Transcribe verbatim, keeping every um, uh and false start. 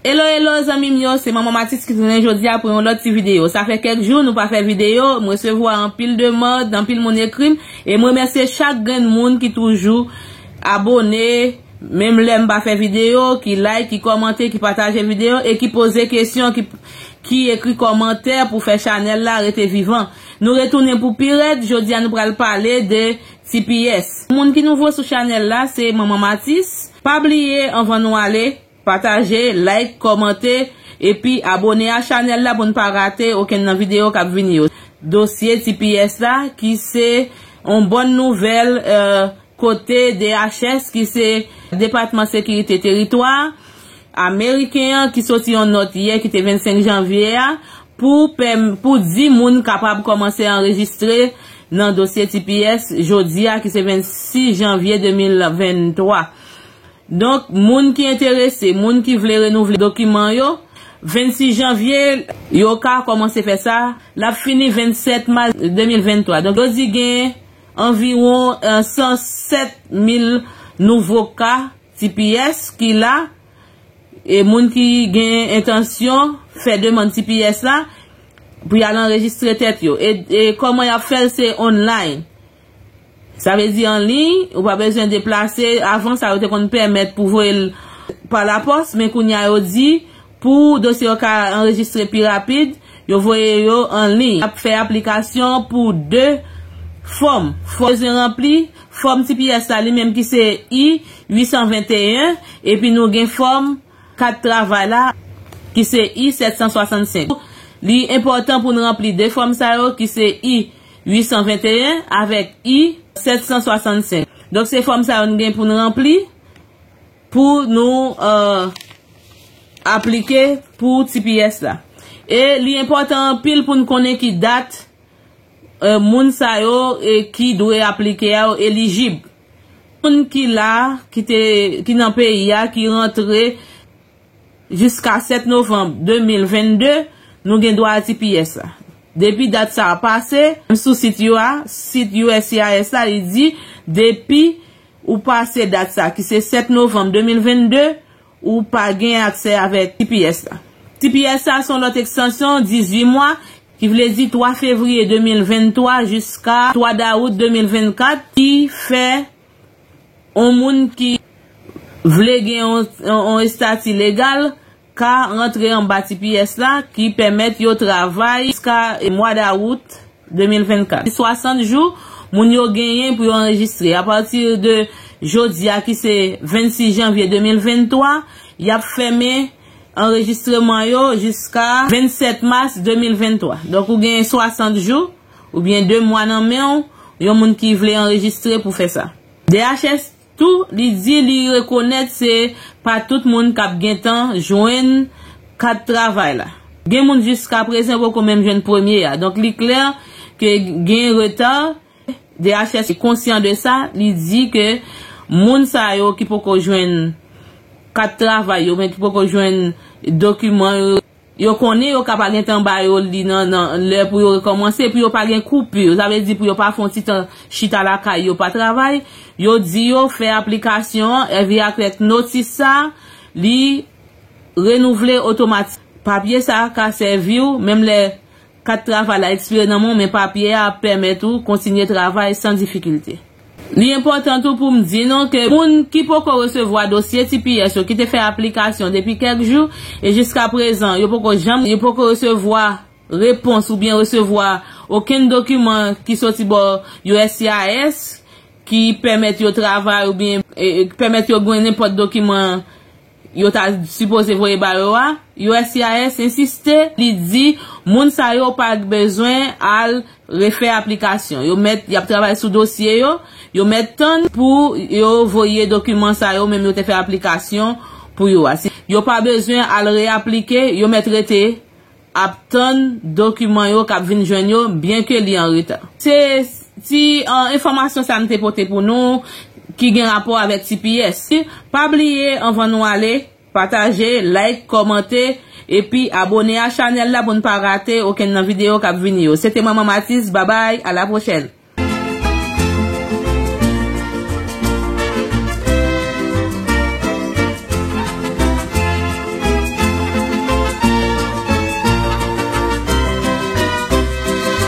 Hello, hello, zanmi m yo, se Manman Matis ki tounen jodi a pou yon lòt ti videyo. Sa fè kèk jou nou pa fè videyo, m resevwa anpil demann, anpil moun ekri m, e m remèsye chak grenn moun ki toujou abone, menm lè m pa fè videyo, ki like, ki kòmante, ki pataje videyo, e ki poze kesyon, ki, ki ekri kòmantè pou fè chanèl la rete vivan. Nou retounen pou pi rèd, jodi a nou pral pale de T P S. Moun ki nouvo sou chanèl la, se Manman Matis. Pa bliye, anvan nou ale, pataje, like, kòmante, epi abone a chanèl la pou n pa rate okenn nan videyo k ap vini yo. Dosye T P S la, ki se yon bòn nouvèl, eh, kote D H S, ki se Depatman Sekirite Teritwa Ameriken an, ki soti yon nòt yè, ki te vennsenk janvye a, pou pèm-, pou di moun kapab kòmanse anrejistre nan dosye T P S jodi a, ki se vennsis janvye de mil venntwa. Donk, moun ki enterese, moun ki vle renouvle dokiman yo, vennsis janvye, yo ka kòmanse fè sa. L ap fini vennsèt mas de mil venntwa. Donk, yo di gen anviwon, eh, san sèt mil nouvo ka T P S ki la. E moun ki gen entansyon fè demann T P S la pou y al anrejistre tèt yo. E, e kòman y ap fè l, se online. Sa vle di an liy, ou pa bezwen deplase. Avan sa, yo te konn pèmèt pou voye l pa lapòs, men kounye a yo di, pou dosye yo ka anrejistre pi rapid, yo voye yo an liy. Y ap fè aplikasyon pou de fòm. Fòm bezwen ranpli, fòm T P S la li menm ki se I uit san venteyen, epi nou gen fòm kat travay la, ki se I sèt san swasannsenk. Li enpòtan pou n ranpli de fòm sa yo, ki se I uit san venteyen avèk I sèt san swasannsenk. Donk, se fòm sa yo n gen pou n ranpli pou nou, eh, aplike pou T P S la. E li enpòtan anpil pou n konnen ki dat, eh, moun sa yo, eh, ki dwe aplike a yo elijib. Moun ki la, ki te, ki nan peyi a, ki rantre jiska sèt novanm de mil vennde, nou gen dwa a T P S la. Depi dat sa a pase, sou sit yo a, sit U S C I S la, li di, depi ou pase dat sa, ki se sèt novanm de mil vennde, ou pa gen aksè avèk T P S la. T P S la se yon lòt ekstansyon, dizuit mwa, ki vle di twa fevriye de mil venntwa jiska twa dawout de mil vennkat, ki fè yon moun ki vle gen yon, yon, yon estati legal ka rantre anba T P S la, ki pèmèt yo travay jiska mwa dawout de mil vennkat. Swasant jou, moun yo genyen pou yo anrejistre. Apati de jodi a, ki se vennsis janvye de mil venntwa, y ap fèmen anrejistreman yo jiska vennsèt mas de mil venntwa. Donk, ou gen swasant jou, oubyen de mwa nan men w, yon moun ki vle anrejistre pou fè sa. D H S tou, li di li rekonèt se pa tout moun k ap gentan jwenn kat travay la. Gen moun jiska prezan poko menm jwenn premye a. Donk, li klè ke gen reta. D H S konsyan de sa, li di ke moun sa yo ki poko jwenn kat travay yo, men ki poko jwenn dokiman yo, yo konnen yo ka pa gentan ba yo li nan, nan lè pou yo rekòmanse, pou yo pa gen koupi. Sa vle di pou yo pa fè yon ti tan chita lakay yo pa travay. Yo di yo fè aplikasyon an, èvi avèk notis sa, li renouvle otomatik. Papye sa ka sèvi w, menm lè kat travay la ekspire nan men w, men papye a ap pèmèt ou kontinye travay san difikilte. Li enpòtan tou pou m di nou ke moun ki poko resevwa dosye T P S yo, ki te fè aplikasyon depi kèk jou, e jiska prezan, yo poko janm, yo poko resevwa repons oubyen resevwa okenn dokiman ki soti bò U S C I S ki pèmèt yo travay oubyen, e, e, pèmèt yo gen nenpòt dokiman yo ta sipoze voye ba yo a, U S C I S ensiste, li di moun sa yo pa bezwen al refè aplikasyon. Yo mèt, y ap travay sou dosye yo, yo mèt tann pou yo voye dokiman sa yo, menm yo te fè aplikasyon pou yo a. Si yo pa bezwen al reaplike, yo mèt rete ap tann dokiman yo k ap vin jwenn yo, byen ke li an reta. Se ti, eh, enfòmasyon sa m te pote pou nou, ki gen rapò avèk T P S. Pa bliye, anvan nou ale, pataje, like, kòmante, epi abone a chanèl la pou n pa rate okenn nan videyo k ap vini yo. Se te Manman Matis, babay, a la pwochèn.